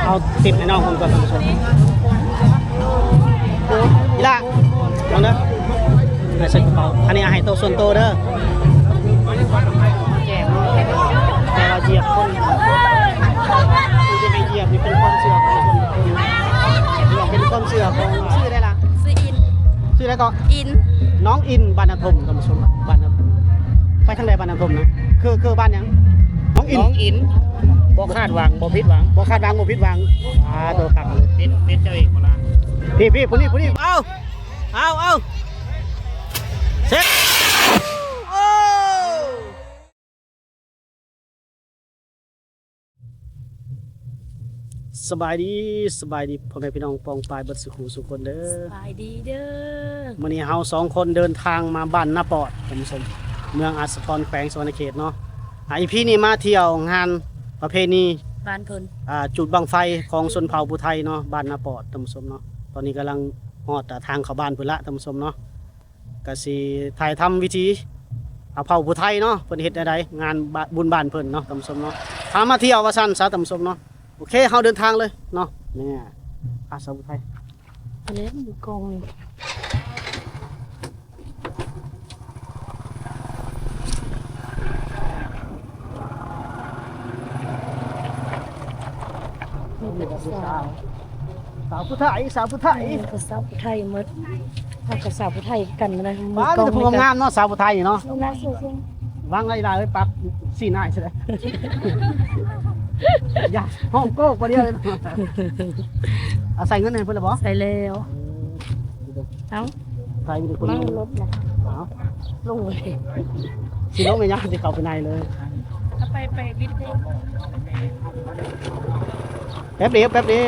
ເອົາຕິບໃຫ້ນ້ອງເພິ່ນກ່ອນ ທ່ານຜູ້ຊົມ. ອີ່ຫຼ້າ ເບິ່ງເດີ ໃຫ້ໃສ່ກະເປົາ. ອັນນີ້ໃຫ້ໂຕສ່ວນໂຕເດີ. ແຈກເນາະ ແຕ່ວ່າຢຽບຄົນ ຜູ້ທີ່ໃຫ້ຢຽບນີ້ເປັນຄວາມເຊື່ອຂອງຄົນ ເປັນຄວາມເຊື່ອຂອງ ຊື່ໃດລະ? ຊື່ອິນ. ຊື່ໃດເກາະ? ອິນ. ນ້ອງອິນ ບ້ານນາທົ່ມ ທ່ານຜູ້ຊົມ ບ້ານນາທົ່ມ. ໄປທາງໃດບ້ານນາທົ່ມນະ? ຄື ຄືບ້ານຫຍັງ? ນ້ອງອິນ. ນ້ອງອິນ ບໍ່ຄາດຫວັງ ບໍ່ຜິດຫວັງ ບໍ່ຄາດຫວັງ ບໍ່ຜິດຫວັງ. ອ່າ ໂຕຄັກເລີຍ. ຕິດ ຕິດເຈົ້າເອກບໍ່ລະ? ພີ່ ພີ່ ຜູ້ນີ້ ຜູ້ນີ້. ເອົາ ເອົາ ເອົາ ເຊັດ ໂອ້. ສະບາຍດີ ສະບາຍດີ ພໍ່ແມ່ພີ່ນ້ອງປ້ອງປາຍເບິດສູ່ຄູ່ສູ່ຄົນເດີ. ສະບາຍດີເດີ. ມື້ນີ້ເຮົາສອງຄົນເດີນທາງມາບ້ານນາປອດ ທ່ານຜູ້ຊົມ ເມືອງອາດສະພອນ ແຂວງສະຫວັນນະເຂດເນາະ. ອາ ອີພີນີ້ມາທ່ຽວງານປະເພນີບ້ານເພິ່ນ ອ່າ ຈູດບັ້ງໄຟຂອງຊົນເຜົ່າຜູ້ໄທເນາະ ບ້ານນາປອດ ທ່ານຜູ້ຊົມເນາະ. ຕອນນີ້ກຳລັງຮອດ ອ່າ ທາງເຂົ້າບ້ານພຸ້ນລະ ທ່ານຜູ້ຊົມເນາະ. ກະຊິຖ່າຍທຳວິຖີ ອ່າ ເຜົ່າຜູ້ໄທເນາະ ເພິ່ນເຮັດແນວໃດ ງານບ້ານ ບຸນບ້ານເພິ່ນເນາະ ທ່ານຜູ້ຊົມເນາະ. ພາມາທ່ຽວວ່າຊັ້ນຊະ ທ່ານຜູ້ຊົມເນາະ. ໂອເຄ ເຮົາເດີນທາງເລີຍເນາະ. ນີ້ ພາສາວຜູ້ໄທ ອັນນີ້ມີກອງນີ້ ສາວ ສາວຜູ້ໄທ ສາວຜູ້ໄທ ເອີ ກໍສາວຜູ້ໄທໝົດ ເຮົາກໍສາວຜູ້ໄທຄືກັນນະ. ມີ ມີແຕ່ຜູ້ງາມໆເນາະ ສາວຜູ້ໄທນີ້ເນາະ. ວາງໄວ້ຫຼາຍ ປັກຊີ້ໜ້າໃສ່ໄດ້ ຢ່າຮ້ອງໂກ້ກວ່າດຽວເລີຍ. ເອົາໃສ່ເງິນໃຫ້ເພິ່ນແລ້ວບໍ່? ໃສ່ແລ້ວ. ເອົ້າ ໃສ່ຢູ່ໃນຄົນ ມາລົດນະ ເອົາ ລົງເລີຍ. ຊິລົງໄດ້ຍັງ ຊິເຂົ້າໄປໃນເລີຍ. ເອົາໄປ ໄປບິດເດ້. ແປັບດຽວ ແປັບດຽວ.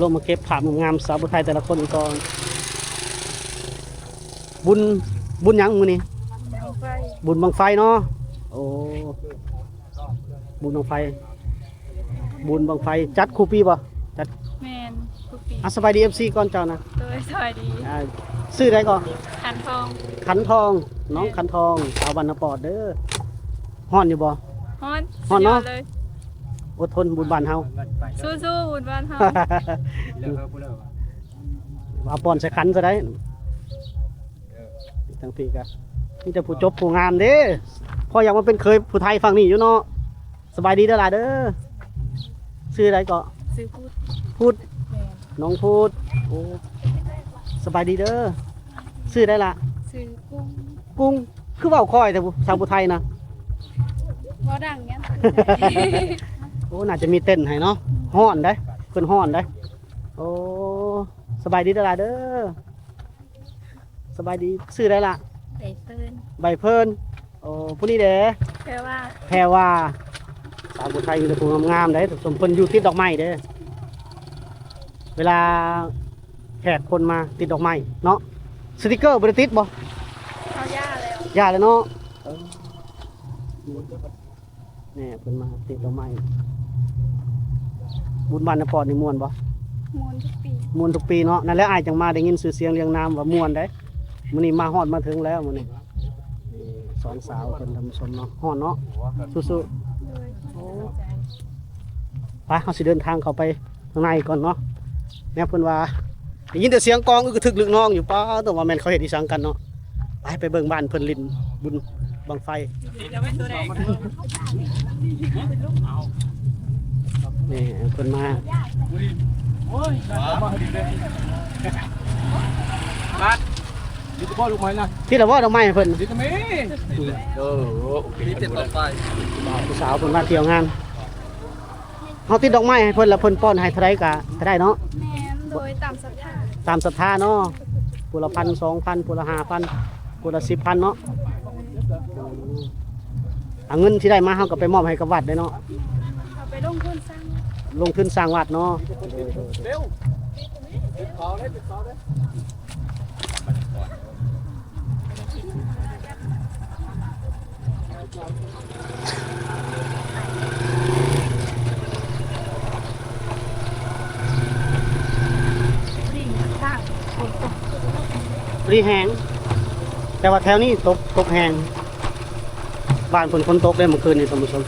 ລົງມາເກັບພາບງາມໆ ສາວຜູ້ໄທແຕ່ລະຄົນກ່ອນ. ບຸນ ບຸນຫຍັງມື້ນີ້? ບັ້ງໄຟ ບຸນບັ້ງໄຟເນາະ. ໂອ້ ບຸນບັ້ງໄຟ ບຸນບັ້ງໄຟຈັດຄູ່ປີບໍ່? ຈັດ ແມ່ນ ຄູ່ປີ. ອ່ະ ສະບາຍດີ ເອັຟຊີ ກ່ອນເຈົ້ານະ. ໂດຍ ສະບາຍດີ. ອ່າ ຊື່ໃດເກາະ? ຂັນທອງ ຂັນທອງ ນ້ອງ ແມ່ນ ຂັນທອງ ຊາວບ້ານນາປອດເດີ. ຮ້ອນຢູ່ບໍ່? ຮ້ອນ ຮ້ອນເນາະ ສຸດຍອດເລີຍ. ອົດທົນ ບຸນບ້ານເຮົາ ສູ້ໆ ບຸນບ້ານເຮົາ. ເອົາປ່ອນໃສ່ຂັນຊະໄດ້. ທາງພີ້ກະມີແຕ່ຜູ້ຈົບຜູ້ງາມເດ້. ພໍ່ຢາກມາເປັນເຂີຍຜູ້ໄທຝັ່ງນີ້ຢູ່ເນາະ. ສະບາຍດີເດີຫຼາເດີ. ຊື່ໃດເກາະ? ຊື່ພຸດ ພຸດ ແມ່ນ ນ້ອງພຸດ. ໂອ້ ສະບາຍດີເດີ. ຊື່ໃດລະ? ຊື່ກຸ້ງ ກຸ້ງ. ຄືເວົ້າຄ່ອຍແທ້ ສາວຜູ້ໄທນະ ເວົ້າດັງແມ່ນ. ໂອ້ ໜ້າຈະມີເຕັ້ນໃຫ້ເນາະ. ຮ້ອນເດ້ ເພິ່ນຮ້ອນເດ້. ໂອ້ ສະບາຍດີເດີຫຼາເດີ. ສະບາຍດີ ຊື່ໃດລະ? ໃບເຟີນ ໃບເຟີນ. ໂອ້ ຜູ້ນີ້ເດ? ແພວາ ແພວາ. ສາວຜູ້ໄທມີແຕ່ຜູ້ງາມໆເດ້ ທ່ານຜູ້ຊົມ. ເພິ່ນຢູ່ຕິດດອກໄມ້ເດ້ ເວລາແຂກຄົນມາຕິດດອກໄມ້ເນາະ. ສະຕິກເກີບໍ່ໄດ້ຕິດບໍ່? ເຮົາຢ່າແລ້ວ ຢ່າແລ້ວເນາະ. ເອີ ແນ່ ເພິ່ນມາຕິດດອກໄມ້. ບຸນບ້ານນາປອດນີ້ມ່ວນບໍ່? ມ່ວນທຸກປີ ມ່ວນທຸກປີເນາະ. ນັ້ນແຫຼະ ອ້າຍຈັ່ງມາໄດ້ຍິນຊື່ສຽງລຽງນາມວ່າມ່ວນເດ້. ມື້ນີ້ມາຮອດມາເຖິງແລ້ວມື້ນີ້. ນີ້ສອງສາວເພິ່ນ ທ່ານຜູ້ຊົມເນາະ. ຮ້ອນເນາະ ສູ້ໆ. ໂດຍ ໂອ້ ໄປ ເຮົາຊິເດີນທາງເຂົ້າໄປ ຂ້າງໃນກ່ອນເນາະ. ແນວເພິ່ນວ່າໄດ້ຍິນແຕ່ສຽງກອງອຶກກະທຶກລຶກນອງຢູ່. ປ້າດ ແຕ່ວ່າແມ່ນເຂົາເຮັດອີ່ສັງກັນເນາະ. ໄປ ໄປເບິ່ງບ້ານເພິ່ນຫຼິ້ນບຸນບັ້ງໄຟ. ນີ້ເພິ່ນມາ ຕິດແລ້ວບໍ່ດອກໄມ້ນະ? ຕິດແລ້ວບໍ່ດອກໄມ້ໃຫ້ເພິ່ນ? ຕິດແລ້ວແມ່. ເອີ ຕິດແຕ່ຕໍ່ໄປ. ຜູ້ສາວເພິ່ນມາທ່ຽວງານ. ເຮົາຕິດດອກໄມ້ໃຫ້ເພິ່ນ ແລ້ວເພິ່ນປ້ອນໃຫ້ເທົ່າໃດກະ ກະໄດ້ເນາະ? ແມ່ນ ໂດຍຕາມສັດທາ ຕາມສັດທາເນາະ. ຜູ້ລະພັນ ສອງພັນ ຜູ້ລະຫ້າພັນ ຜູ້ລະສິບພັນເນາະ. ອາ ເງິນທີ່ໄດ້ມາເຮົາກໍໄປມອບໃຫ້ກັບວັດໄດ້ເນາະ. ເອົາໄປລົງທຶນສ້າງ ລົງທຶນສ້າງວັດເນາະ. ພໍດີແຮງ ແຕ່ວ່າແຖວນີ້ຕົກ ຕົກແຮງ. ບ້ານເພິ່ນຝົນຕົກເດ້ມື້ຄືນນີ້ທ່ານຜູ້ຊົມ.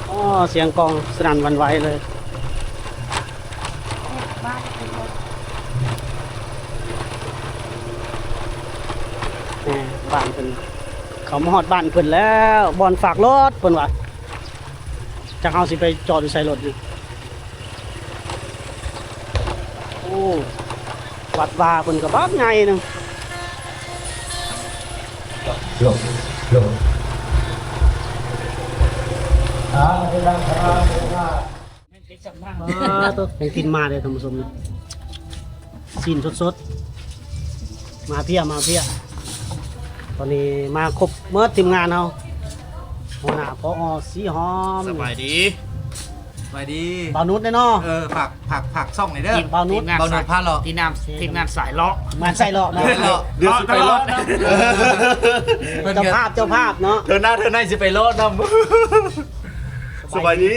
ອໍ ສຽງກ້ອງສະໜັ່ນຫວັ່ນໄຫວເລີຍ. ແໝ່ ບ້ານເພິ່ນ ເຂົ້າມາຮອດບ້ານເພິ່ນແລ້ວ ບ່ອນຝາກລົດເພິ່ນວ່າ. ຈັກເຮົາຊິໄປຈອດຢູ່ໃສລົດນີ້. ໂອ້ ວັດວາເພິ່ນກໍບັກໃຫຍ່ໜຶ່ງ. ອ່າ ໂຕ ຍັງກິນມາເດ້ທ່ານຜູ້ຊົມ. ຊີ້ນສົດໆ ມາເພຍ ມາເພຍ. ຕອນນີ້ມາຄົບໝົດທີມງານເຮົາ ຫົວໜ້າ ຜອ ສີຫອມ. ສະບາຍດີ ສະບາຍດີ ບ່າວນຸດເດ້ເນາະ. ເອີ ຝາກ ຝາກ ຝາກຊ່ອງໜ່ອຍເດີ ບ່າວນຸດ ບ່າວນຸດພາເລາະ. ທີມງານ ທີມງານສາຍເລາະ ມາສາຍເລາະເນາະ. ເດີ ເຈົ້າພາບ ເຈົ້າພາບເນາະ. ເທື່ອໜ້າ ເທື່ອໃນຊິໄປເລາະນຳ. ສະບາຍດີ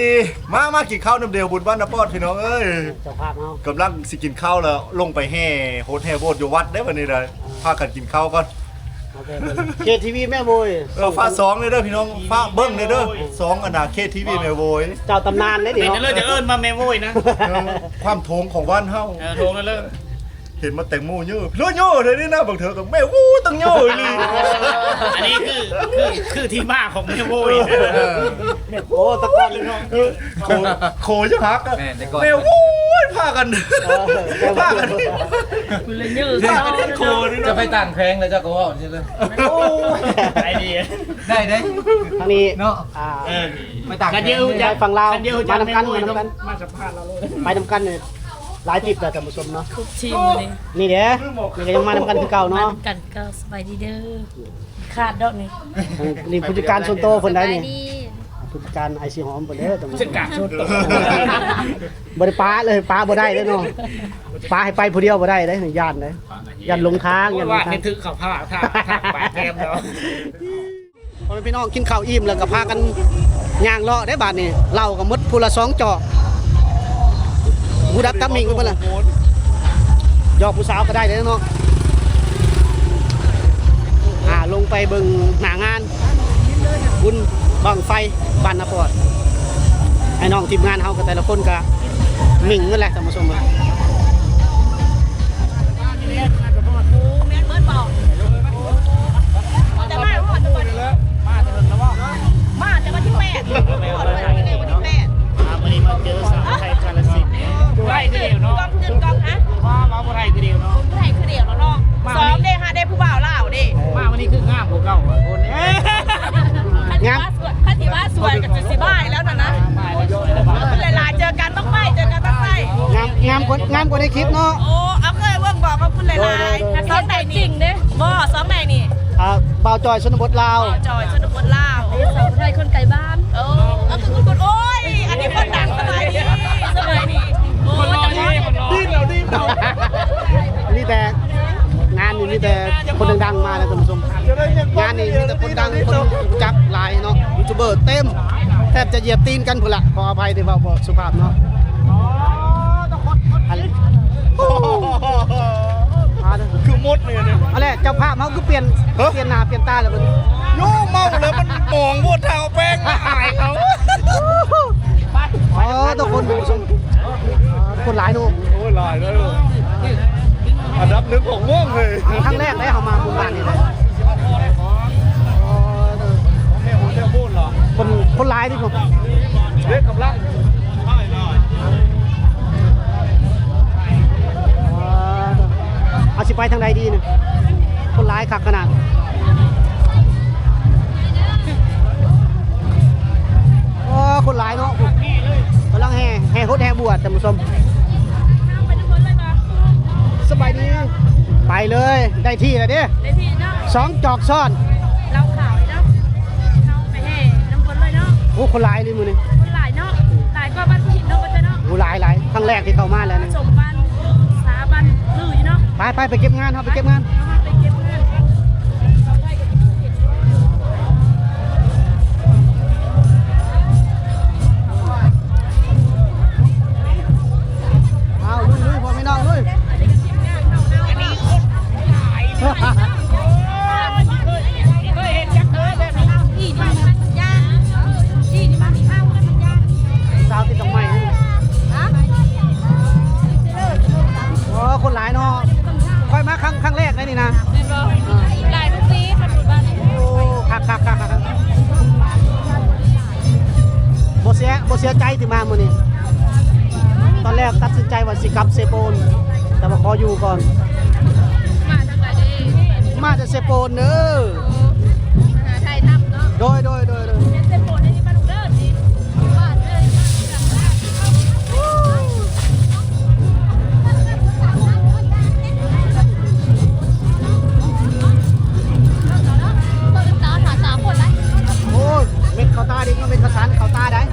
ມາ ມາກິນເຂົ້ານຳດຽວບຸນບ້ານນາປອດ ພີ່ນ້ອງເອີຍ. ເຈົ້າພາບເຮົາກຳລັງຊິກິນເຂົ້າແລ້ວ ລົງໄປແຫ່ໂຫດແຫ່ໂບດຢູ່ວັດເດ້ ບັດນີ້ໄດ້ ພາກັນກິນເຂົ້າກ່ອນ. ໂອເຄ ເຄທີວີແມ່ໂວຍ ເອີ ຝາກສອງເດີພີ່ນ້ອງ ຝາກເບິ່ງເດີ ສອງອັນນະ ເຄທີວີແມ່ໂວຍ ເຈົ້າຕຳນານເດ້. ເປັນເລີຍ ຈະເອີ້ນມາແມ່ໂວຍນະ ເອີ ຄວາມໂທງຂອງບ້ານເຮົາ. ເອີ ໂທງເລີຍ. ເຫັນມາແຕ່ງໂມເຍີະ ໂລໂຍເດີນີ້ນະ ບາງເທື່ອກໍແມ່ ໂອ້ ຕັ້ງໂຍອີ່ຫຼີ. ອັນນີ້ຄື ຄື ຄືທີ່ມາຂອງແມ່ໂວຍ. ເອີ ໂອ້ ແຕ່ກ່ອນເນາະ ໂຄ ໂຄຈະຫັກອະ ແມ່ນ ແຕ່ກ່ອນ ແມ່ໂວຍ ພາກັນ ເອີ ພາກັນ ໂຄນີ້ນະ ຈະໄປຕ່າງແຂວງແລ້ວເຈົ້າກໍເວົ້າຈັ່ງຊີ້ເລີຍ. ໂອ້ຍ ໄອເດຍ ໄດ້ເດ້ ທາງນີ້ເນາະ. ອ່າ ເອີ ໄປຕ່າງແຂວງ ຄັນດຽວຈະ ໄປຝັ່ງລາວ ຄັນດຽວຈະ ມານຳກັນ ແມ່ໂວຍ ມານຳກັນ ມາສຳພາດລາວໂລດ ໄປນຳກັນນີ້ ຫຼາຍທິບແລ້ວທ່ານຜູ້ຊົມເນາະ. ທຸກທີມນີ້ ນີ້ເດ້ ນີ້ກໍຍັງມານຳກັນຄືເກົ່າເນາະ ມານຳກັນຄືເກົ່າ. ສະບາຍດີເດີ ຂາດດອກນີ້ ນີ້ຜູ້ຈັດການສ່ວນໂຕເພິ່ນໄດ໋ນີ້. ສະບາຍດີ ຜູ້ຈັດການອ້າຍສີຫອມເພິ່ນເດ້ທ່ານຜູ້ຊົມ. ຜູ້ຈັດການສ່ວນໂຕ ບໍ່ໄດ້ປະເລີຍ ປະບໍ່ໄດ້ເດ້ເນາະ ປະໃຫ້ໄປຜູ້ດຽວບໍ່ໄດ້ເດ້ ຢ້ານເດ້ ຢ້ານຫຼົງທາງ ຢ້ານຫຼົງທາງ. ຖືກເຂົ້າພາກ ທາງ ທາງປາກແຄມເນາະ. ພໍ່ແມ່ພີ່ນ້ອງກິນເຂົ້າອີ່ມແລ້ວກໍພາກັນຍ່າງເລາະເດ້ບາດນີ້ ເຫຼົ້າກໍໝົດຜູ້ລະສອງຈອກ ຫູດັບຕາມິ່ງໄປເບິດລະ ຢອກຜູ້ສາວກໍໄດ້ເດ້ເນາະ. ອ່າ ລົງໄປເບິ່ງໜ້າງານບຸນບັ້ງໄຟບ້ານນາປອດ ໄອ້ນ້ອງທີມງານເຮົາກໍແຕ່ລະຄົນກໍມິ່ງເບິດແຫຼະທ່ານຜູ້ຊົມ. ແມ່ນເບິດບໍ່? ແຕ່ມາຮອດແຕ່ມື້ນີ້ ມາແຕ່ວັນທີແປດ ຮອດວັນທີແປດ. ອ່າ ມື້ນີ້ມາເຈີສາວໄທກາລະສິນ ບໍ່ໄດ້ຄືດຽວເນາະ ກອງຂຶ້ນກອງ ຮະ ມາ ມາບໍ່ໄດ້ຄືດຽວເນາະ ບໍ່ໄດ້ຄືດຽວເນາະ. ສອງເດ້ ຫາໄດ້ຜູ້ບ່າວລາວເດ້ ມາມື້ນີ້ຄືງາມກວ່າເກົ່າ ຄົນນີ້ ງາມ ຄັນຊິວ່າສວຍ ຄັນຊິວ່າສວຍກໍຈະຊິບາຍແລ້ວນັ້ນນະ. ຂອບຄຸນຫຼາຍໆ ເຈີກັນບັ້ງໄຟ ເຈີກັນບັ້ງໄຟ. ງາມ ງາມກວ່າ ງາມກວ່າໃນຄລິບເນາະ. ໂອ້ ເອົາ ເຄີຍເບິ່ງບໍ່? ຂອບຄຸນຫຼາຍໆ. ໂດຍໆ ສອງໃດນີ້? ບໍ່ ສອງໃດນີ້? ອ່າ ບ່າວຈ່ອຍຊົນນະບົດລາວ ບ່າວຈ່ອຍຊົນນະບົດລາວ. ສາວໄທຄົນໄກບ້ານ. ໂອ້ ເອົາ ຄືຄຸນ ໂອ້ຍ ອັນນີ້ຄົນດັງ. ສະບາຍດີ ສະບາຍດີ. ໂອ້ ດີນເອົາ ດີນເອົາ ມີແຕ່ ງານນີ້ມີແຕ່ຄົນດັງໆມາແລ້ວທ່ານຜູ້ຊົມ ງານນີ້ມີແຕ່ຄົນດັງ ຄົນຮູ້ຈັກຫຼາຍເນາະ ຢູທູບເບີເຕັມ ແທບຈະຢຽບຕີນກັນພຸ້ນລະ ຂໍອະໄພທີ່ເວົ້າບໍ່ສຸພາບເນາະ. ອັນ ຄືໝົດນີ້ ອັນແລະ ເຈົ້າພາບເຮົາຄືປ່ຽນ ຮະ ປ່ຽນໜ້າປ່ຽນຕາແລ້ວບັດນີ້. ໂຍ ເມົາແລ້ວມັນໝອງໂພດ ທາແປ້ງ ອາຍເຂົາ. ອໍ ທຸກຄົນ ທ່ານຜູ້ຊົມ ຄົນຫຼາຍເນາະ. ໂອ້ຍ ຫຼາຍເດີ ອັນດັບໜຶ່ງຂອງເມືອງເລີຍ. ຄັ້ງແລກເດ້ເຮົາມາໝູ່ບ້ານນີ້ເດ້. ອໍ ຄົນ ຄົນຫຼາຍຕິ ເດັກກຳລັງ ອໍ ເຮົາຊິໄປທາງໃດດີນີ້? ຄົນຫຼາຍຄັກຂະໜາດ. ໂອ້ ຄົນຫຼາຍເນາະ ກຳລັງແຫ່ ແຫ່ຫົດແຫ່ບວດທ່ານຜູ້ຊົມ. ສະບາຍດີ ໄປເລີຍ ໄດ້ທີ່ແລ້ວເດ້ ໄດ້ທີ່ເນາະ ສອງຈອກຊ້ອນ ເຫຼົ້າຂາວເນາະ ເຮົາໄປແຫ່ນຳເພິ່ນເລີຍເນາະ. ໂອ້ ຄົນຫຼາຍອີ່ຫຼີມື້ນີ້ ຄົນຫຼາຍເນາະ ຫຼາຍກວ່າບ້ານຜູ້ຫຍິງເນາະ ເຈົ້າເນາະ. ໂອ້ ຫຼາຍໆ ຄັ້ງແລກທີ່ເຂົ້າມາແລ້ວນີ້ ສົມບ້ານ ສາບ້ານຄືຢູ່ເນາະ. ໄປໆ ໄປເກັບງານ ເຮົາໄປເກັບງານ ເຮົາໄປເກັບງານ. ເອົາ ລຸຍໆ ພໍ່ແມ່ນ້ອງ ລຸຍ. ອັນນີ້ຄົນຫຼາຍເນາະ ເຄີຍເຫັນຈັກເທື່ອແບບນີ້. ເສຍໃຈທີ່ມາມື້ນີ້ ຕອນແລກຕັດສິນໃຈວ່າຊິກັບເຊໂປນ ແຕ່ວ່າຂໍຢູ່ກ່ອນ. ມາທາງໃດເດ້? ມາແຕ່ເຊໂປນເດີ. ມາຫາຖ່າຍທຳເນາະ. ໂດຍ ໂດຍ ໂດຍ ໂດຍ. ເຊໂປນນີ້ ມາລູກເດີນີ້ ບ້ານເດີ. ໂອ້ຍ ເມັດເຂົ້າຕາເດ້ເນາະ ເມັດກະສັນເຂົ້າຕາໄດ໋.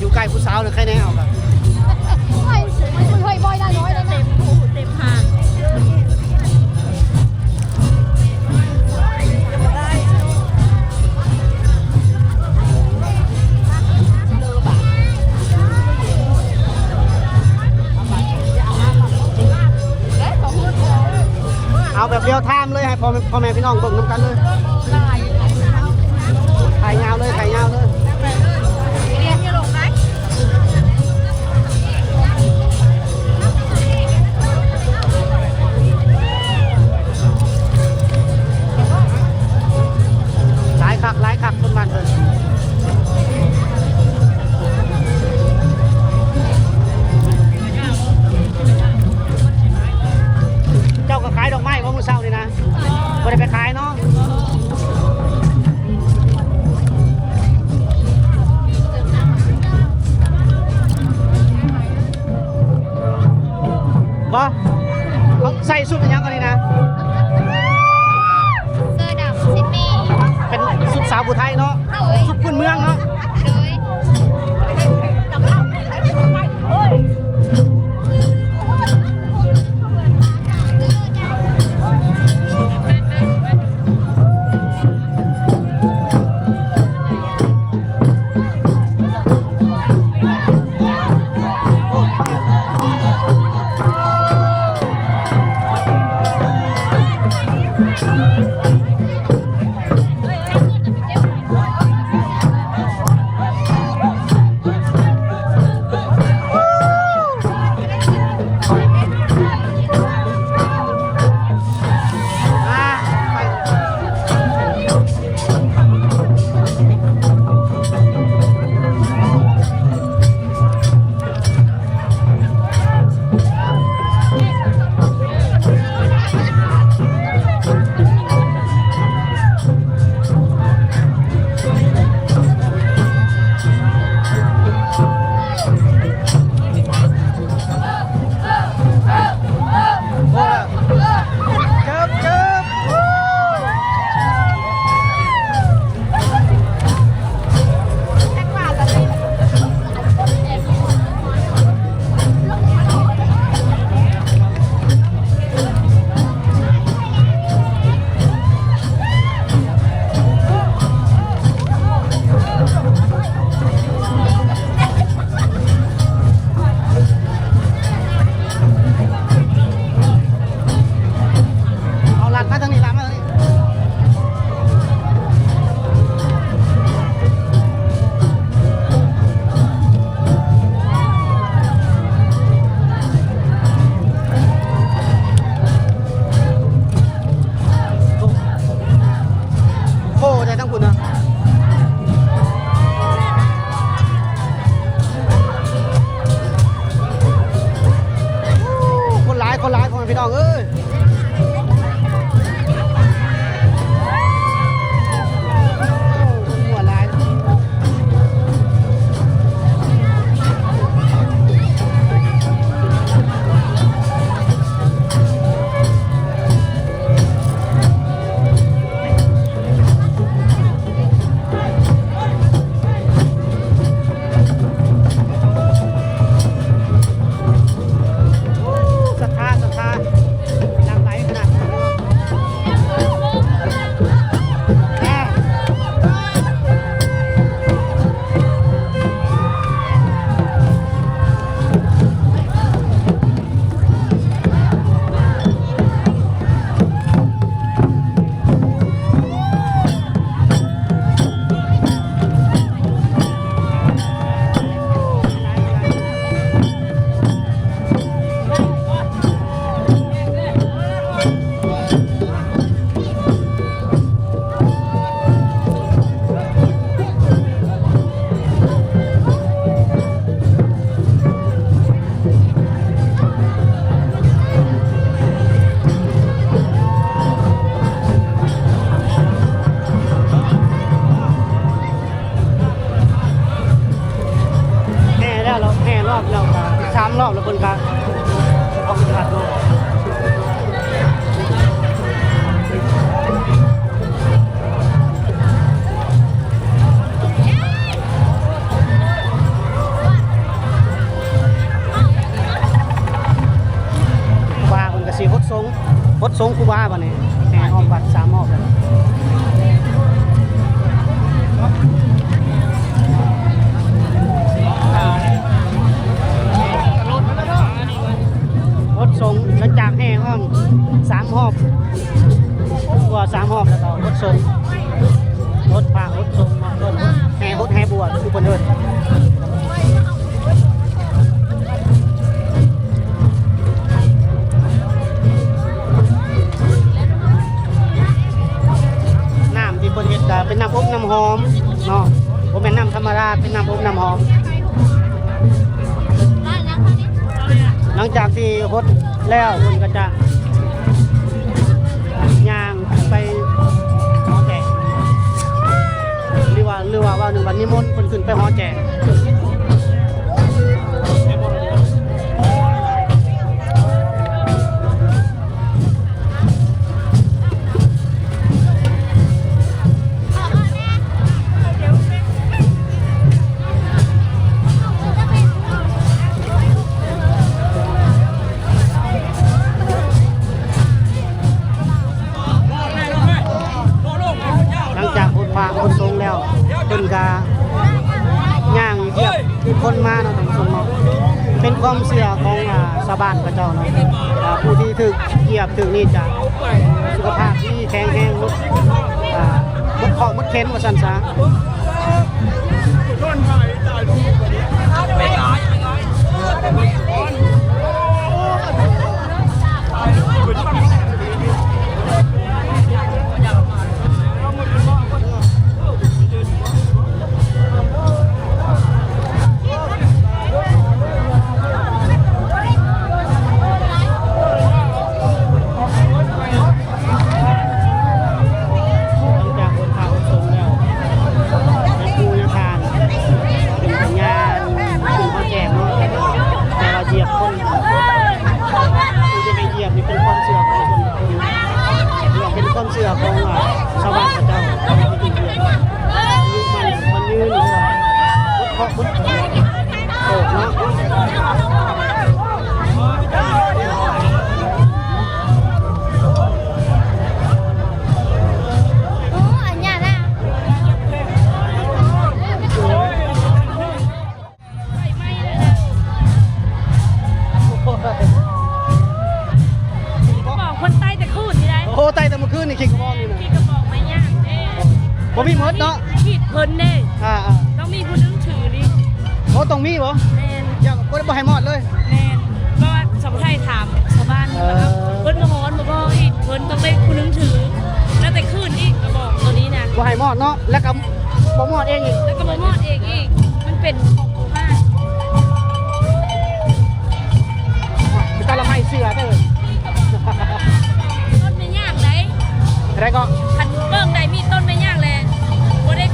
ຢູ່ໃກ້ຜູ້ສາວນີ້ໃຄແນ່ເອົາກະ ເຮີ້ຍ ເຮີ້ຍ ບໍ່ໄດ້ນ້ອຍເລີຍນະ ເຕັມຫາກ. ເອົາແບບ real time ເລີຍ ໃຫ້ພໍ່ແມ່ ພໍ່ແມ່ພີ່ນ້ອງເບິ່ງນຳກັນເລີຍ. ຖ່າຍຍາວເລີຍ ຖ່າຍຍາວເລີຍ. ຫຼາຍຄັກ ຫຼາຍຄັກ ຄົນບ້ານເພິ່ນ. ເຈົ້າກໍຂາຍດອກໄມ້ບໍ່ມື້ເຊົ້ານີ້ນະ? ບໍ່ໄດ້ໄປຂາຍເນາະ. ບໍ່ ເຂົາໃສ່ຊຸດອີ່ຫຍັງອັນນີ້ນະ? ເສື້ອດຳຊິດນີ ເປັນຊຸດສາວຜູ້ໄທເນາະ. ໂດຍ ຊຸດພື້ນເມືອງເນາະ. ໂດຍ. ແລ້ວກໍສາມຮອບແລ້ວ ເພິ່ນກໍເອົາຂຶ້ນມາໂລດ. ຄູບາເພິ່ນກໍຊິຫົດສົງ ຫົດສົງຄູບາບັດນີ້ ແຫ່ຮອບວັດສາມຮອບແລ້ວ. ຫົດສົງ ຫຼັງຈາກແຫ່ຮອບສາມຮອບ ກວ່າສາມຮອບແລ້ວກໍຫົດສົງ ຫົດພະຫົດສົງເນາະ ເອີ້ນແຫ່ຫົດແຫ່ບົວຄືເພິ່ນເອີ້ນ. ນ້ຳທີ່ເພິ່ນເຮັດກໍເປັນນ້ຳອົບນ້ຳຫອມເນາະ ບໍ່ແມ່ນນ້ຳທຳມະດາ ເປັນນ້ຳອົບນ້ຳຫອມ. ຫຼັງຈາກທີ່ຫົດແລ້ວ ເພິ່ນກໍຈະຍ່າງໄປຫໍແຈກ ຫຼືວ່າ ຫຼືວ່າເວົ້າໜຶ່ງວ່ານິມົນເພິ່ນຂຶ້ນໄປຫໍແຈກ. ຫຼັງຈາກຫົດພະຫົດສົງແລ້ວ ເພິ່ນກະຍ່າງຢຽບຄົນມາເນາະ ທ່ານຜູ້ຊົມເນາະ. ເປັນຄວາມເຊື່ອຂອງ ອາ ຊາວບ້ານເຂົາເຈົ້າເນາະ ອາ ຜູ້ທີ່ຖືກຢຽບຖືກນີ້ຈະສຸຂະພາບດີແຂງແຮງ ໝົດ ອາ ໝົດເຄາະໝົດເຂັນວ່າຊັ້ນຊະ. ຫຼັງຈາກຫົດພະຫົດສົງແລ້ວ ຍາຄູຍາທ່ານເພິ່ນກໍຍ່າງຂຶ້ນຫໍແຈກເນາະ ແຕ່ວ່າຢຽບຄົນ ຜູ້ທີ່ໃຫ້ຢຽບນີ້ເປັນຄວາມເຊື່ອຂອງສ່ວນບຸກຄົນ ຫຼືວ່າເປັນຄວາມເຊື່ອຂອງ ອາ ຊາວບ້ານເຂົາເຈົ້າທີ່ຢຽບ ອາຍຸໝັ້ນຂວັນຍືນ ຫຼືວ່າ ໂອກເນາະ. ກະບອກຄົນໃຕ້ແຕ່ຄືນນີ້ໄດ໋. ໂອ້ ໃຕ້ແຕ່ມື້ຄືນນີ້ ຂີດກະບອກນີ້ນະ. ຂີດກະບອກໄມ້ຍາງເດ້. ບໍ່ມີໝົດເນາະ. ຂີດເພິ່ນເດ້. ອ່າໆ ຕ້ອງມີຜູ້ໜຶ່ງຖືນີ້. ໂອ້ ຕ້ອງມີບໍ? ແມ່ນ. ຢ່າ ບໍ່ ບໍ່ໃຫ້ມອດເລີຍ. ແມ່ນ. ເພາະວ່າຊາວໄທຖາມຊາວບ້ານ ເອີ ເພິ່ນກໍຮ້ອນບໍ່ພໍອີກ ເພິ່ນຕ້ອງໄດ້ຜູ້ໜຶ່ງຖື. ແລ້ວແຕ່ຄືນອີກ ກະບອກໂຕນີ້ນະ. ບໍ່ໃຫ້ມອດເນາະ. ແລ້ວກໍ ບໍ່ມອດເອງອີກ ແລ້ວກໍບໍ່ມອດເອງອີກ ມັນເປັນຂອງຜູ້ຮ້ານ. ເປັນຕາລະໄໝເສືອເດີ. ຕົ້ນໄມ້ຍາງໃດ໋ ແລ້ວກໍ ຄັນເບິ່ງໄດ້ມີຕົ້ນໄມ້ຍາງແລ້ວ ບໍ່ໄດ້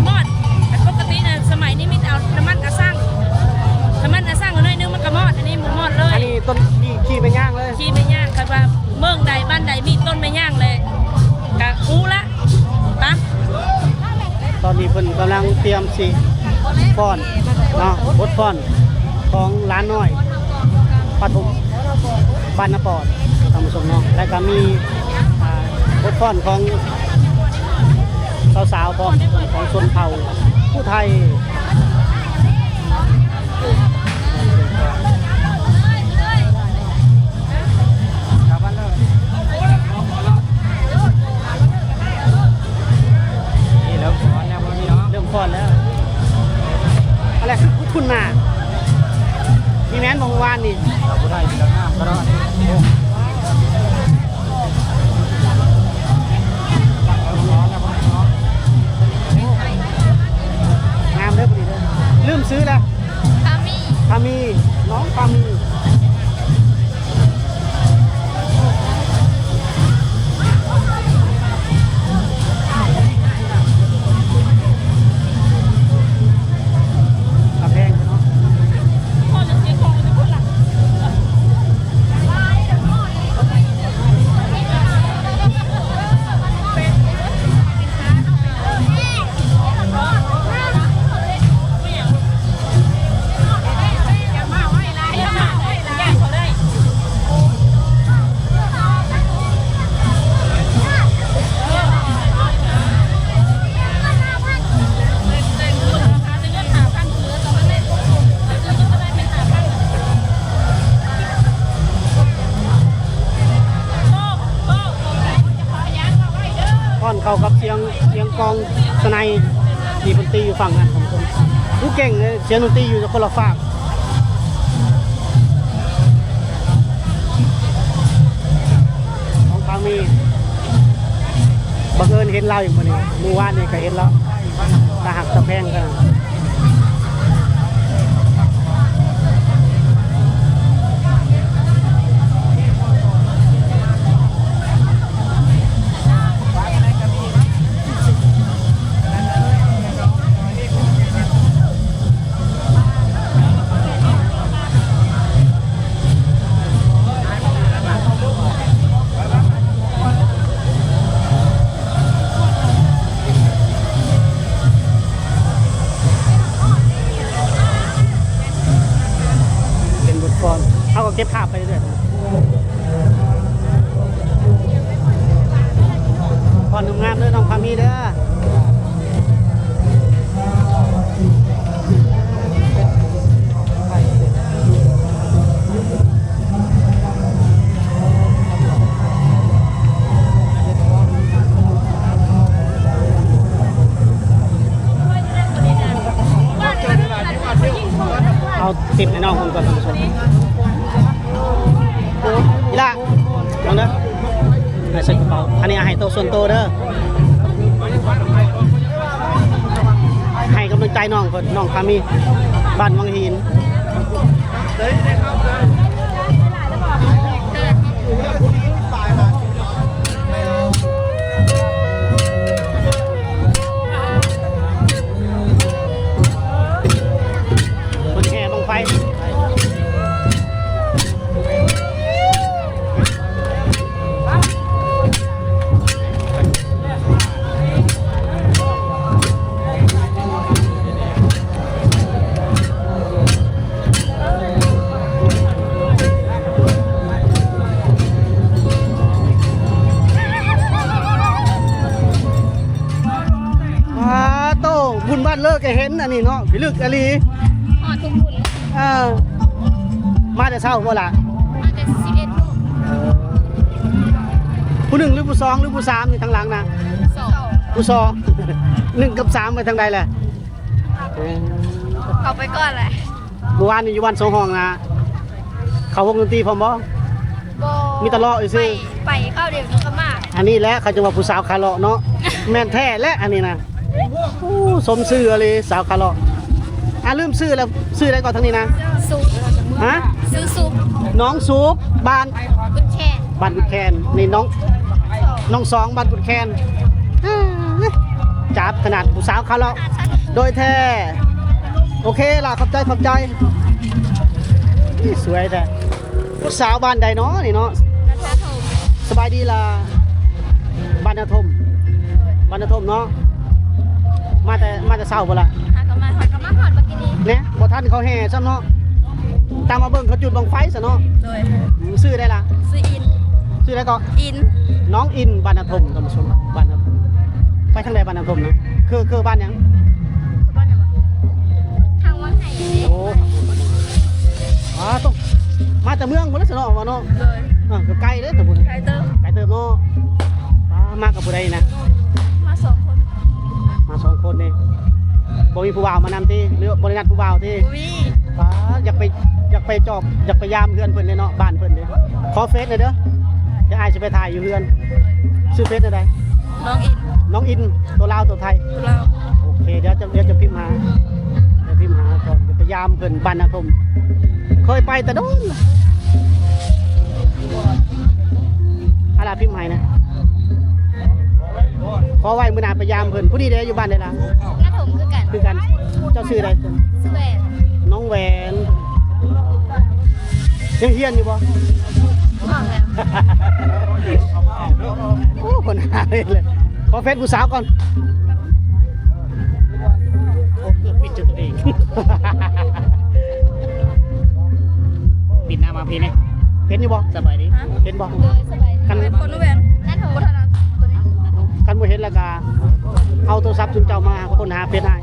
ມອດ. ອັນປົກກະຕິນະ ສະໄໝນີ້ມີແຕ່ເອົານ້ຳມັນອາຊັງ ນ້ຳມັນອາຊັງໜ້ອຍໜຶ່ງມັນກໍມອດ ອັນນີ້ບໍ່ມອດເລີຍ. ອັນນີ້ຕົ້ນ ຂີ້ ຂີ້ໄມ້ຍາງເລີຍ ຂີ້ໄມ້ຍາງ. ຄັນວ່າເມືອງໃດບ້ານໃດມີຕົ້ນໄມ້ຍາງແລ້ວ ກະຮູ້ລະ. ຕອນນີ້ເພິ່ນກຳລັງຕຽມຊິຟ້ອນເນາະ ບົດຟ້ອນຂອງຫຼານນ້ອຍປະຖົມບ້ານນາປອດ ທ່ານຜູ້ຊົມເນາະ. ແລະກະມີ ອ່າ ບົດຟ້ອນຂອງສາວໆພ້ອມ ຂອງຊົນເຜົ່າຜູ້ໄທ. ນີ້ເລີ່ມຟ້ອນແລ້ວ ເລີ່ມຟ້ອນແລ້ວ. ອັນແລກຄືຄຸ້ນໆໜ້າ ນີ້ແມ່ນບໍ່ ມື້ວານນີ້ ເອົາບໍ່ໄດ້ ມີແຕ່ງາມກໍໄດ້. ງາມເດີຜູ້ນີ້ເດີ. ລືມຊື່ແລ້ວ. ພາມີ ພາມີ ນ້ອງພາມີ. ກຳແພງເນາະ. ກອງສະໄນທີ່ເພິ່ນຕີຢູ່ຝັ່ງນັ້ນຂອງເພິ່ນ. ໂອ້ ເກັ່ງເລີຍ, ສຽງດົນຕີຢູ່ຄົນລະຟາກ. ຂອງພາມີ ບັງເອີນເຫັນລາວອີກມື້ນີ້, ມື້ວານນີ້ກໍເຫັນລາວ. ຕາຮັກຕາແພງຂະໜາດ. ເປັນບົດຟ້ອນ ເຮົາກໍເກັບພາບໄປເລື້ອຍໆ. ຟ້ອນງາມໆເດີ ນ້ອງພາມີເດີ. ເອົາຕິບໃຫ້ນ້ອງເພິ່ນກ່ອນ ທ່ານຜູ້ຊົມ. ອີ່ຫຼ້າ ເອົາເດີ ໃຫ້ໃສ່ກະເປົາ. ອັນນີ້ໃຫ້ໂຕສ່ວນໂຕເດີ. ໃຫ້ກຳລັງໃຈນ້ອງເພິ່ນ ນ້ອງພາມີ ບ້ານວັງຫີນ. ເພິ່ນແຫ່ບັ້ງໄຟ. ປາໂຕ ບຸນບ້ານເລີກກໍເຫັນອັນນີ້ເນາະ ພິລຶກອີ່ຫຼີ. ຮອດທຸກຄົນ. ເອີ ມາແຕ່ເຊົ້າບໍ່ລະ? ມາແຕ່ສິບເອັດໂມງ. ເອີ ຜູ້ໜຶ່ງຫຼືຜູ້ສອງຫຼືຜູ້ສາມນີ້ທາງຫຼັງນະ? ສອງ. ຜູ້ສອງ. ໜຶ່ງກັບສາມໄປທາງໃດແຫຼະ? ເອີ ເຂົ້າໄປກ່ອນແຫຼະ. ມື້ວານນີ້ຢູ່ບ້ານສອງຫ້ອງນະ ເຂົ້າວົງດົນຕີພ້ອມບໍ່? ບໍ່ ມີແຕ່ເລາະຊື່ໆ. ໄປ ໄປຄາວດຽວກໍມາ. ອັນນີ້ແຫຼະເຂົາຈະວ່າຜູ້ສາວຂາເລາະເນາະ. ແມ່ນແທ້ແຫຼະອັນນີ້ນະ. ໂອ້ ສົມຊື່ອີ່ຫຼີ ສາວຂາເລາະ. ອ່າ ລືມຊື່ແລ້ວ ຊື່ໃດກໍທາງນີ້ນະ? ສຸກ. ຮະ? ຊື່ສຸກ. ນ້ອງສຸກ ບ້ານ? ບຸນແຄນ. ບ້ານບຸນແຄນ. ນີ້ນ້ອງ ນ້ອງສອງ ບ້ານບຸນແຄນ. ເອີ ຈັບຂະໜາດຜູ້ສາວຂາເລາະໂດຍແທ້. ໂອເຄລະ ຂອບໃຈ ຂອບໃຈ. ນີ້ສວຍແທ້. ຜູ້ສາວບ້ານໃດເນາະນີ້ເນາະ? ນາທາຖົມ. ສະບາຍດີລະ. ບ້ານນາຖົມ. ບ້ານນາຖົມເນາະ. ມາແຕ່ ມາແຕ່ເຊົ້າບໍ່ລະ? ຫາກໍມາຮອດ ກໍມາຮອດບັກກີນີ້ແນະ. ບໍ່ທັນເຂົາແຫ່ຊ້ຳເນາະ. ຕາມມາເບິ່ງເຂົາຈຸດບັ້ງໄຟຊະເນາະ. ໂດຍ. ອືມ ຊື່ໃດລະ? ຊື່ອິນ. ຊື່ໃດກໍ? ອິນ. ນ້ອງອິນ ບ້ານນາຖົມ ທ່ານຜູ້ຊົມ ບ້ານນາຖົມ. ໄປທາງໃດບ້ານນາຖົມນະ? ຄື ຄືບ້ານຫຍັງ? ບ້ານຫຍັງວະ? ທາງວັງໄຫ. ໂອ້ ອາ ຕົກ ມາແຕ່ເມືອງພຸ້ນລະຊະເນາະ ວ່າເນາະ. ໂດຍ. ເອີ ກໍໄກເດ້ ຕະບຸນ ໄກເຕີບ ໄກເຕີບເນາະ. ປາ ມາກັບຜູ້ໃດນະ? ມາສອງຄົນ. ມາສອງຄົນນີ້ ບໍ່ມີຜູ້ບ່າວມານຳຕິ ຫຼືບໍ່ໄດ້ນັດຜູ້ບ່າວຕິ? ບໍ່ມີ. ປາ ຢາກໄປ ຢາກໄປຈອບ ຢາກໄປຢາມເຮືອນເພິ່ນເດ້ເນາະ ບ້ານເພິ່ນເດ້. ຂໍເຟສແດ່ເດີ ດຽວອ້າຍຊິໄປຖ່າຍຢູ່ເຮືອນ. ຊື່ເຟສແນວໃດ? ນ້ອງອິນ. ນ້ອງອິນ ຕົວລາວຕົວໄທ? ຕົວລາວ. ໂອເຄ ດຽວຈະ ດຽວຈະພິມຫາ ດຽວພິມຫາກ່ອນ ໄປຢາມເພິ່ນ ບ້ານນາຖົມ ເຄີຍໄປແຕ່ດົນ. ອາລາພິມໃຫ້ນະ ຂໍໄວ້ມື້ໜ້າໄປຢາມເພິ່ນ. ຜູ້ນີ້ເດ້ ຢູ່ບ້ານໃດລະ? ນາຖົມຄືກັນ. ຄືກັນ. ເຈົ້າຊື່ໃດ? ຊື່ແຫວນ. ນ້ອງແຫວນ. ຍັງຮຽນຢູ່ບໍ່? ອອກແລ້ວ. ໂອ້ ຄົນຫາເລີຍ. ຂໍເຟສຜູ້ສາວກ່ອນ. ໂອ້ ປິດຊື່ຕົວເອງ. ປິດໜ້າມາພີແດ່. ເຫັນຢູ່ບໍ່? ສະບາຍດີ. ຮະ? ເຫັນບໍ່? ໂດຍ ສະບາຍດີ. ຄັນ ເປັນຄົນແຫວນ ບໍ່ຖະໜັດຕົວນີ້. ຄັນບໍ່ເຫັນແລ້ວກະເອົາໂທລະສັບຊຸມເຈົ້າມາຄົ້ນຫາເຟສອ້າຍ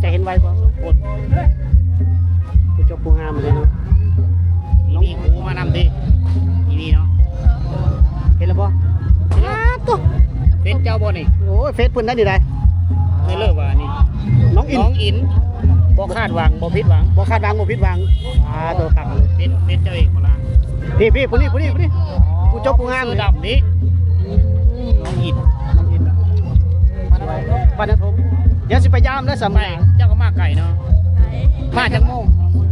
ຈະເຫັນໄວກວ່າ. ໂອ້ ຜູ້ຈົບຜູ້ງາມເລີຍເນາະ. ມີ ມີຄູມານຳຕິ ອີນີ້ເນາະ. ເຫັນແລ້ວບໍ່? ເຫັນແລ້ວ. ເຟສເຈົ້າບໍ່ນີ້? ໂອ້ຍ ເຟສເພິ່ນໄດ້ນີ້ໃດ. ນ້ອງອິນ ນ້ອງອິນ ບໍ່ຄາດຫວັງ ບໍ່ຜິດຫວັງ ບໍ່ຄາດຫວັງ ບໍ່ຜິດຫວັງ. ອ່າ ໂຕຄັກເລີຍ ເປັນ ເປັນເຈົ້າເອກບໍ່ລະ? ພີ່ ພີ່ ຜູ້ນີ້ ຜູ້ນີ້ ຜູ້ນີ້ ຜູ້ຈົບຜູ້ງາມ ເສື້ອດຳນີ້ ນ້ອງອິນ ນ້ອງອິນ ບ້ານນາທົມ. ດຽວຊິໄປຢາມເດີ ສຳ ໄປ ເຈົ້າກໍມາໄກເນາະ. ໄປ ມາຈັກໂມງ?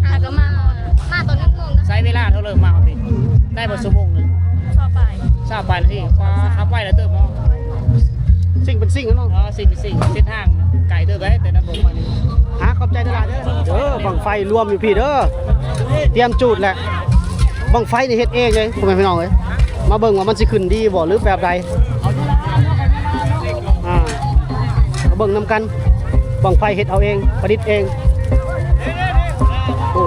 ຫາກໍມາ ມາຕອນຫົກໂມງນະ. ໃຊ້ເວລາເທົ່າເລີ່ມມາຮອດພີ້ ໄດ້ບໍ່ຊົ່ວໂມງໜຶ່ງ? ຊາວປາຍ ຊາວປາຍນາທີ. ປາ ຂັບໄວຫຼາຍເຕີບເນາະ. ຊິງເປັນຊິງເນາະ. ເອີ ຊິງເປັນຊິງ ເສັ້ນທາງໄກເຕີບເດ້ ແຕ່ນາໂພມານີ້. ຫາ ຂອບໃຈຫຼາຍໆເດີ. ເດີ ບັ້ງໄຟລວມຢູ່ພີ້ເດີ ຕຽມຈູດແຫຼະ. ບັ້ງໄຟນີ້ເຮັດເອງເລີຍ ພໍ່ແມ່ພີ່ນ້ອງເອີຍ. ມາເບິ່ງວ່າມັນຊິຂຶ້ນດີບໍ່ ຫຼືແບບໃດ. ອ່າ ມາເບິ່ງນຳກັນ ບັ້ງໄຟເຮັດເອົາເອງ ປະດິດເອງ. ໂອ້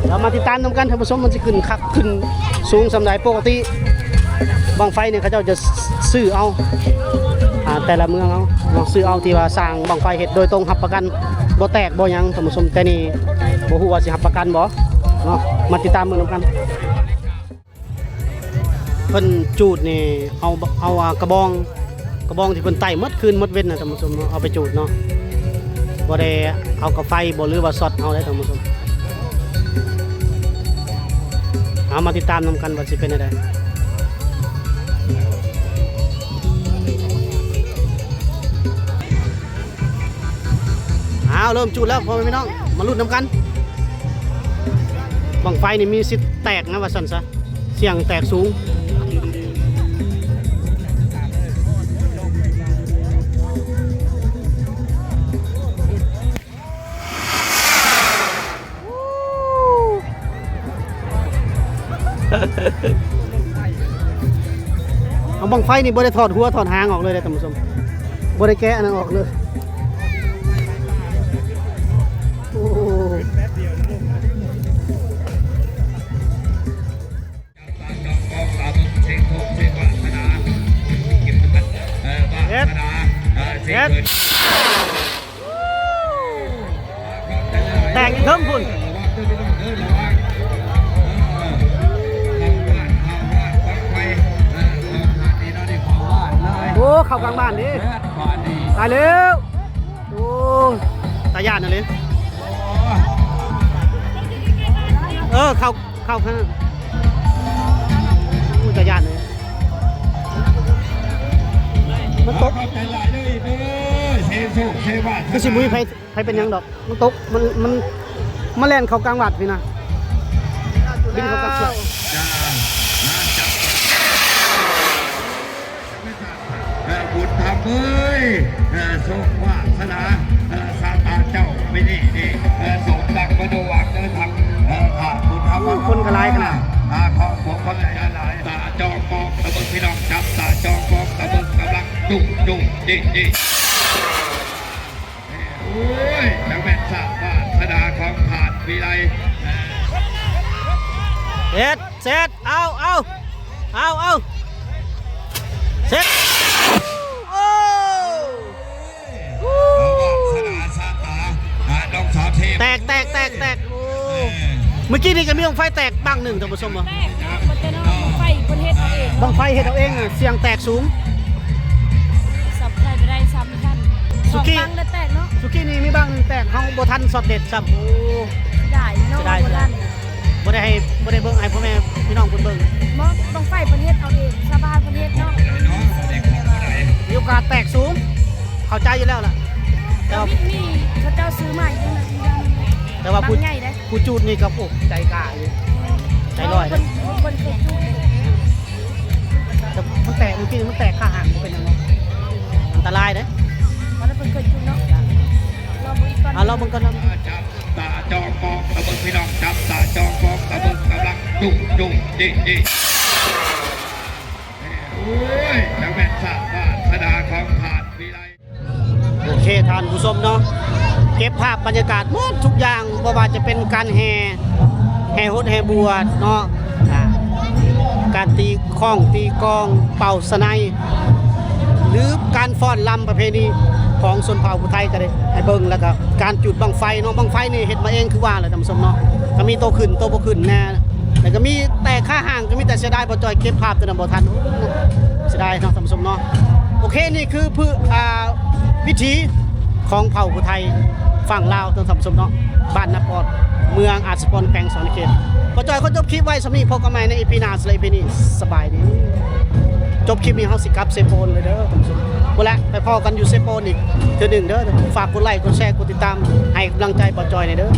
ເຮົາມາຕິດຕາມນຳກັນ ທ່ານຜູ້ຊົມ ມັນຊິຂຶ້ນຄັກຂຶ້ນສູງສ່ຳໃດ. ປົກກະຕິບັ້ງໄຟນີ້ ເຂົາເຈົ້າຈະຊື້ເອົາ ອ່າ ແຕ່ລະເມືອງເອົາເນາະ ຊື້ເອົາທີ່ວ່າສ້າງບັ້ງໄຟເຮັດໂດຍຕົງ ຮັບປະກັນບໍ່ແຕກບໍ່ຫຍັງ ທ່ານຜູ້ຊົມ. ແຕ່ນີ້ບໍ່ຮູ້ວ່າຊິຮັບປະກັນບໍ່ເນາະ ມາຕິດຕາມເບິ່ງນຳກັນ. ເພິ່ນຈູດນີ້ ເອົາ ເອົາ ອ່າ ກະບອງ ກະບອງທີ່ເພິ່ນໄຕ້ໝົດຄືນໝົດເວັນນະ ທ່ານຜູ້ຊົມເນາະ ເອົາໄປຈູດເນາະ ບໍ່ໄດ້ເອົາກະໄຟບໍ່ ຫຼືວ່າຊັອດເອົາເດ້ ທ່ານຜູ້ຊົມ. ເອົາ ມາຕິດຕາມນຳກັນວ່າຊິເປັນແນວໃດ. ອ້າວ ເລີ່ມຈູດແລ້ວ ພໍ່ແມ່ພີ່ນ້ອງ ມາລຸ້ນນຳກັນ. ບັ້ງໄຟນີ້ມີສິດແຕກນະ ວ່າຊັ້ນຊະ ສ່ຽງແຕກສູງ. ເອົາ ບັ້ງໄຟນີ້ບໍ່ໄດ້ຖອດຫົວຖອດຫາງອອກເລີຍເດ້ ທ່ານຜູ້ຊົມ ບໍ່ໄດ້ແກະອັນນັ້ນອອກເລີຍ. ໂອ້ ເຮັດ ເຮັດ ແຕກຢູ່ເທິງພຸ້ນ. ໂອ້ ເຂົ້າກາງບ້ານເດ້ ຕາຍແລ້ວ. ໂອ້ ຕາຢ້ານອີ່ຫຼີ. ເອີ ເຂົ້າ ເຂົ້າຂ້າງ ໂອ້ ຕາຢ້ານເລີຍ. ມັນຕົກ ຄືຊິບໍ່ມີໃຜ ໃຜເປັນຫຍັງດອກ. ມັນຕົກ ມັນ ມັນ ມັນແລ່ນເຂົ້າກາງວັດພີ້ນະ ບິນເຂົ້າກາງວັດ. ເອີ ບຸນທຳເອີຍ ເອີ ໂຊກວາສະໜາ ເອີ ຊາຕາເຈົ້າ ມີນີ້ນີ້ ເອີ ສົມດັ່ງມະໂນຫວັງເດີ ທັງ ເອີ ທ່ານບຸນທຳ. ໂອ້ ຄົນກໍຫຼາຍຂະໜາດ ອ່າ ຂໍຂອບໃຈຫຼາຍໆ. ຕາຈອມມອງຕະເບິ່ງ ພີ່ນ້ອງ ຈັບຕາຈອມມອງຕະເບິ່ງ ກຳລັງດຸ ດຸ ດິ ດິ. ໂອ້ຍ ຈັກແມ່ນຊາດວາສະໜາຂອງທ່ານວິໄລ. ເຮັດ ເຊັດ ເອົາ ເອົາ ເອົາ ເອົາ ເຊັດ. ໂອ້ ວາສະໜາຊາຕາ ອ່າ ນ້ອງສາວເທບ ແຕກ ແຕກ ແຕກ ແຕກ. ໂອ້ ເອີ ເມື່ອກີ້ນີ້ກໍມີບັ້ງໄຟແຕກບັ້ງໜຶ່ງ ທ່ານຜູ້ຊົມເນາະ. ແຕກເນາະ ມັນແຕ່ນ້ອຍ ບັ້ງໄຟເພິ່ນເຮັດເອົາເອງ ບັ້ງໄຟເຮັດເອົາເອງ ສ່ຽງແຕກສູງ. ສຳໄປບໍ່ໄດ້ຊ້ຳກັນ ສອງບັ້ງແລ້ວແຕກເນາະ. ສຸກີ້ນີ້ມີບັ້ງໜຶ່ງແຕກ ເຮົາບໍ່ທັນຊັອດເດັດຊ້ຳ. ໂອ້ ເສຍດາຍເນາະ ເສຍດາຍ ບໍ່ທັນ ບໍ່ໄດ້ໃຫ້ ບໍ່ໄດ້ເບິ່ງໃຫ້ພໍ່ແມ່ພີ່ນ້ອງເພິ່ນເບິ່ງ. ບໍ່ ບັ້ງໄຟເພິ່ນເຮັດເອົາເອງ ຊາວບ້ານເພິ່ນເຮັດເນາະ. ມີໂອກາດແຕກສູງ ເຂົ້າໃຈຢູ່ແລ້ວລະ ແຕ່ວ່າມີ ມີເຂົາເຈົ້າຊື້ໃໝ່ຢູ່ນະ ແຕ່ວ່າຜູ້ ບັ້ງໃຫຍ່ເດ້ ຜູ້ຈູດນີ້ກໍ ໂອ້ ໃຈກ້າຢູ່ ໃຈຮ້ອຍ. ເພິ່ນ ເພິ່ນເຄີຍຈູດເດ້ ແຕ່ມັນແຕກ ເມື່ອກີ້ມັນແຕກຄາຫາງ ບໍ່ເປັນຫຍັງເນາະ ອັນຕະລາຍເດ້. ວ່າແລ້ວເພິ່ນເຄີຍຈູດເນາະ ລອງເບິ່ງອີກກ່ອນ ອ່າ ລອງເບິ່ງກ່ອນເນາະ. ຈັບຕາຈອງມອງຕະເບິ່ງ ພີ່ນ້ອງ ຈັບຕາຈອງມອງຕະເບິ່ງ ກຳລັງດຸ ດຸ ດິ ດິ. ໂອ້ຍ ຈັກແມ່ນຊາດວາສະໜາຂອງທ່ານວິໄລ. ໂອເຄ ທ່ານຜູ້ຊົມເນາະ ເກັບພາບບັນຍາກາດໝົດທຸກຢ່າງ ບໍ່ວ່າຈະເປັນການແຫ່ ແຫ່ຫົດແຫ່ບວດເນາະ ອ່າ ການຕີຄ້ອງຕີກອງ ເປົ່າສະໄນ ຫຼື ການຟ້ອນລຳປະເພນີຂອງຊົນເຜົ່າຜູ້ໄທກໍໄດ້ໃຫ້ເບິ່ງ ແລ້ວກໍການຈູດບັ້ງໄຟເນາະ. ບັ້ງໄຟນີ້ເຮັດມາເອງຄືວ່າແຫຼະທ່ານຜູ້ຊົມເນາະ ກໍມີໂຕຂຶ້ນໂຕບໍ່ຂຶ້ນແດ່ ແລ້ວກໍມີແຕ່ຄາຫາງ ກໍມີແຕ່ເສຍດາຍ ບໍ່ຈ່ອຍເກັບພາບຕົວນັ້ນບໍ່ທັນ ເສຍດາຍເນາະທ່ານຜູ້ຊົມເນາະ. ໂອເຄ ນີ້ຄື ອ່າ ວິຖີ ຂອງເຜົ່າຜູ້ໄທຝັ່ງລາວ ທ່ານຜູ້ຊົມເນາະ, ບ້ານນາປອດ ເມືອງອາດສະພອນ ແຂວງສະຫວັນນະເຂດ. ບ່າວຈ່ອຍຂໍຈົບຄລິບໄວ້ສ່ຳນີ້, ພົບກັນໃໝ່ໃນອີພີໜ້າ. ສຳລັບອີພີນີ້ ສະບາຍດີ. ຈົບຄລິບນີ້ເຮົາຊິກັບເຊໂປນເລີຍເດີທ່ານຜູ້ຊົມ. ພຸ້ນແຫຼະ ໄປພໍ້ກັນຢູ່ເຊໂປນອີກເທື່ອໜຶ່ງເດີ. ຝາກກົດໄລ້ ກົດແຊ ກົດຕິດຕາມ ໃຫ້ກຳລັງໃຈບ່າວຈ່ອຍແດ່ເດີ.